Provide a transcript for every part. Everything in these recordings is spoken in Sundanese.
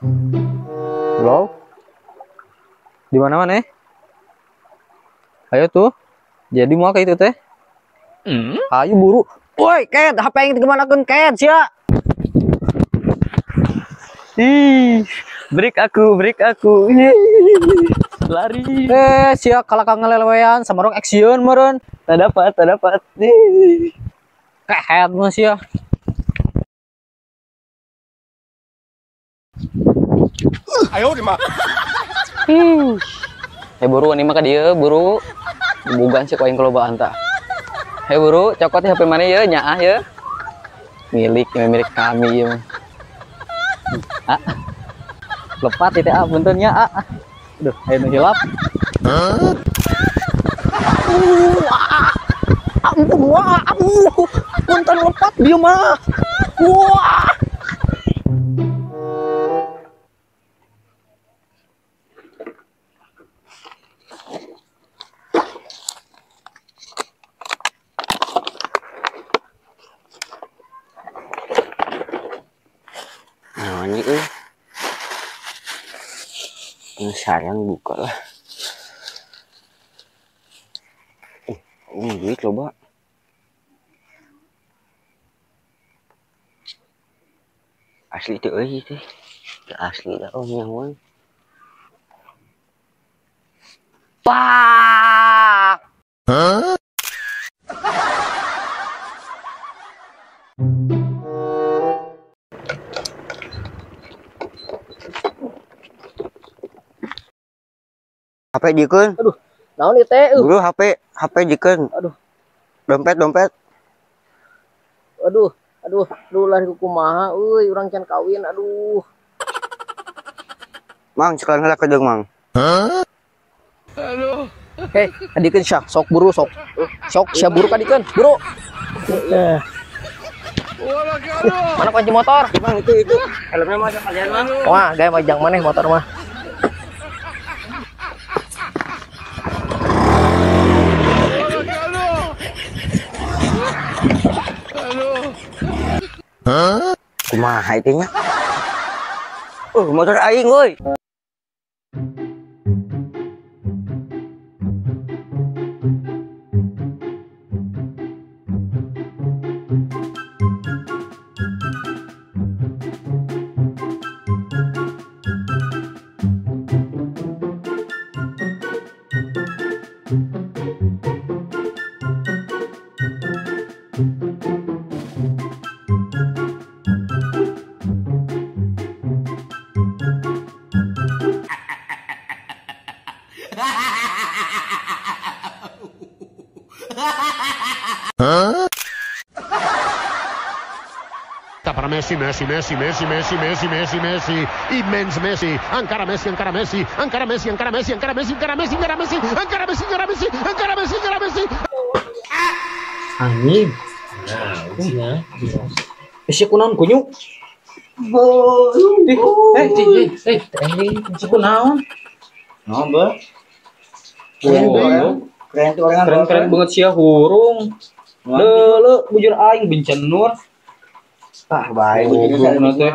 Halo. Di mana-mana? Ayo tuh. Jadi mau kayak itu teh? Ayo buru. Woi, Ket, HP yang dikemanakan Ket sia. Ih, break aku, break aku. Ih, lari. Sia kalah kang ngelelewean sama rong action meureun. Tak dapat, tak dapat. Ih. Kehet mah sia. Ayo di mah. Buru ini mah ka dieu, buru. Bugan sih koin kelobaan tah. Hei buru, cokot HP mana ya, nyaah ya. Milik, milik kami ya. Ah. Lepat itu ah, punten nya ah. Aduh, ayo nu hilap. Ampun, wah, aduh. Punten lepat dia mah. Wah. Penasaran buka lah. Duit loba. Asli teu euy teh. Asli dah om nyahoan. Pak. Hah? HP jikeun. Aduh, naon ieu teh? Buru HP, HP jikeun. Aduh. Dompet, dompet. Aduh, aduh, aduh lari ku kumaha euy, urang can kawin, aduh. Mang, sekalian heula kedeung, Mang. Hah? Aduh. Hei, kadikeun sia, sok buru sok. Sok sia buru kadikeun, buru. Mana kunci motor? Mang, itu. Helmnya mah sekalian, Mang. Wah, gaya majang maneh motor mah. Hah? Kumaha itu nya? Motor aing euy. Huh? Para Messi, Messi, Messi, Messi, Messi, Messi, Messi, Messi, immens Messi, encara Messi, encara Messi, encara Messi, encara Messi, encara Messi, encara Messi, encara Messi, encara Messi, encara Messi, encara Messi, encara Messi. Anjing. Nah, isi kunaon kunyuk? Isi kunaon? Naon, Beuh? Keren tuh orang keren-keren banget sia hurung. Leuleuh bujur aing bencenur. Ah, bae bujur teh.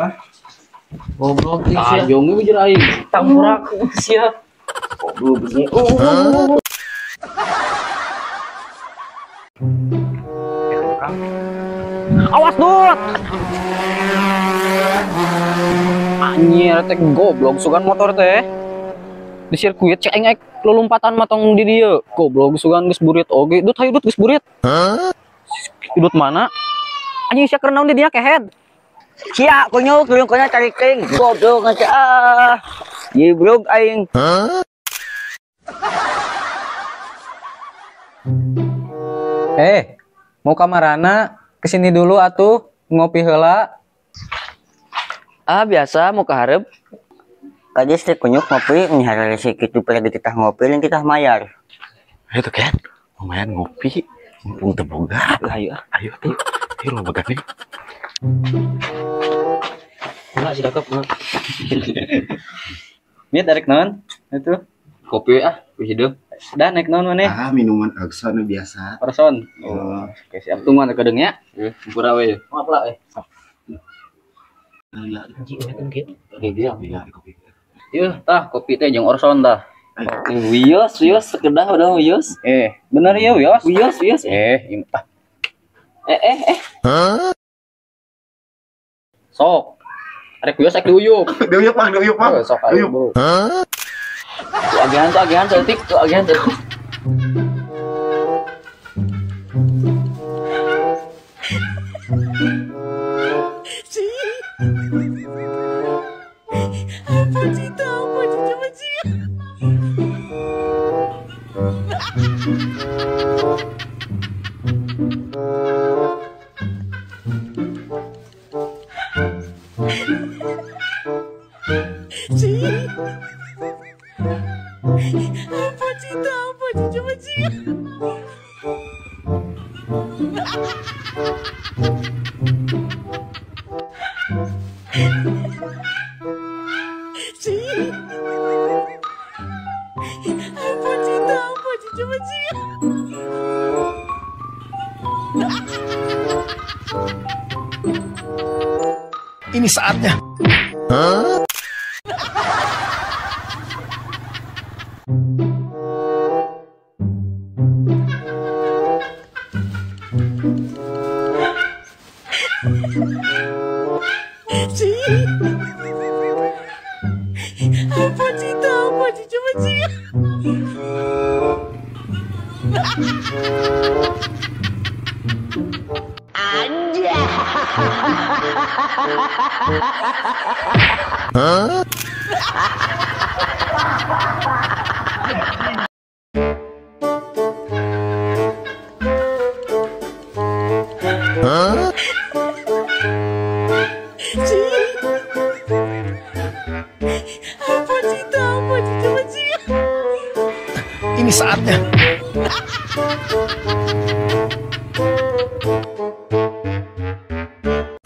Goblok sia. Tajong bujur aing. Tangkurak sia. Goblok begini. Awas Dut. Anjir teh goblok sugan motor teh. Di sirkuit cek aing lulumpatan matong di dieu. Goblok sugan geus burit oge. Dut hayu Dut geus burit. Hah? Dut mana? Anjing sia keur naon di dieu kehed. Sia kunyuk leuleung kana tariking. Goblok ngaca ah. Jibrug aing. Hah? Mau ka marana? Kesini dulu atuh, ngopi heula. Ah, biasa mau ke hareup. Kades teh kunyuk ngopi nyari kitu pada kita ngopi lain kita mayar. Ayo tuh kan, lumayan ngopi, mumpung teu boga. Ayo, ayo tuh. Ayo lo boga nih. Enggak sih cakep, enggak. Mit arek naon? Itu kopi ah, hidup. Dah naik naon maneh? Ah, minuman Akson nu biasa. Person. Oh, oke siap tungguan kedeung nya. Hampura we. Maaf lah eh. Yeuh tah kopi teh jeung Orson tah. Wios, wios sekedah udah wios. Bener ya wios. Wios, wios. Hah? Sok. Arek wios arek diuyup. Diuyup mang, diuyup mang. Sok ayo bro. Hah? Tuh agihan saeutik, tuh agihan saeutik. Ini saatnya. Hah? Hah? Hah? Ini saatnya.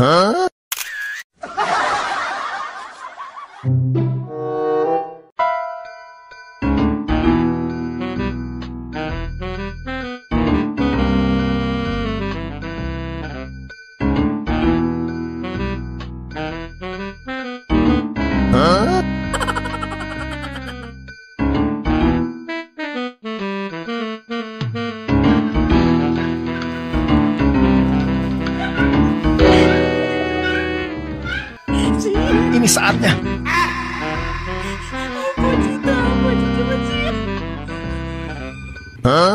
Hah? Ini saatnya. Hah?